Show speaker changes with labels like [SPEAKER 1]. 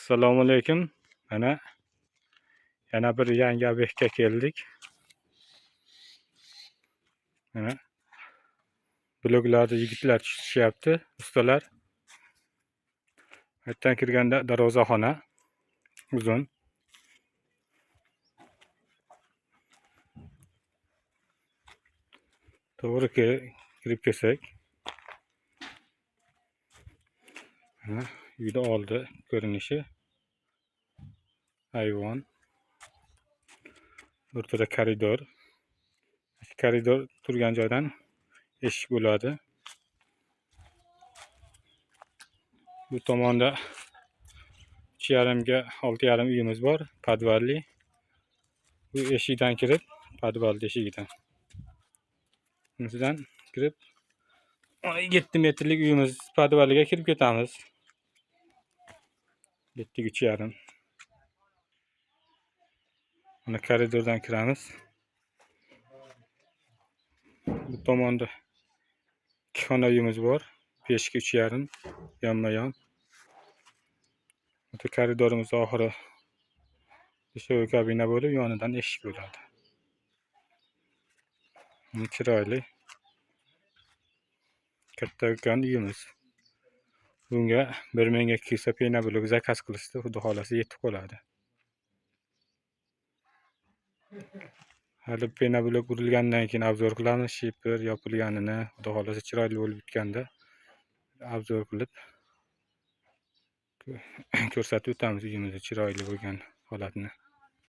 [SPEAKER 1] Assalomu alaykum. Mana yana bir yangi obyektga keldik. Mana bloklarda yigitlar tushishyapti, ustalar. Bu yerdan kirganda darvozaxona uzun. To'g'ri kirib kelsak. Mana uyni oldi ko'rinishi. Ayvon. O'rtada koridor. Koridor turgan joydan eshik bo'ladi. Bu tomonda 3,5 ga 6,5 uyimiz bor, podvalli. Bu eshikdan kirib, podval eshigidan. Bunisidan kirib 7 metrlik uyimiz podvaliga kirib ketamiz. 7 ga 3,5. Mana koridordan kiramiz. Bu tomonda 2 xona uyimiz bor. 5 ga 3,5 yonma-yon. Bu koridorimiz oxiri dushovой kabina bo'lib, yonidan eshik bo'ladi. Chiroyli. Katta ulkan uyimiz. Bunga 1200 pena blok zakaz qilishdi, xudo xolasa yetib qoladi. Hali pena blok urilgandan keyin obzor qilamiz, shiper yopilganini, xudo xolasa chiroyli bo'lib bitganda obzor qilib ko'rsatib o'tamiz uyimizni chiroyli bo'lgan holatini.